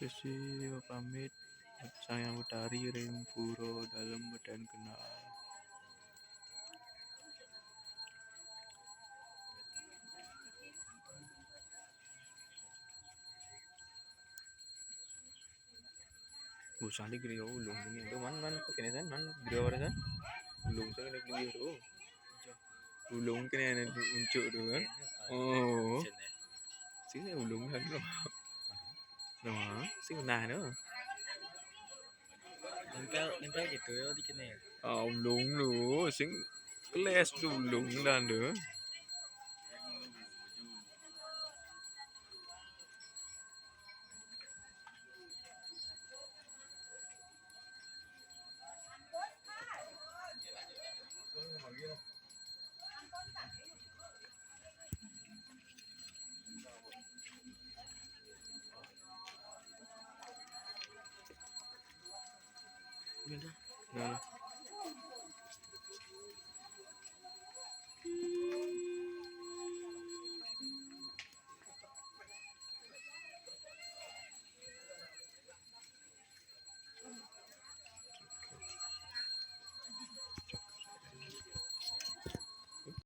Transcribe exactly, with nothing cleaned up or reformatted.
Sih, pamit. Sang Hyang Betari ring pura dalem beten kendal. Busali griya ulung kene. Aduh, man, man, kene san, man, griya wara san. Ulung san kene griya tuh. Ulung kene ane uncuk tuh kan. Oh. Sing ulung kan tuh. Nah, sing nah tuh. Nempel, nempel gitu ya di kene. Ah, ulung tuh, sing keles tuh ulung dan tuh. Nah,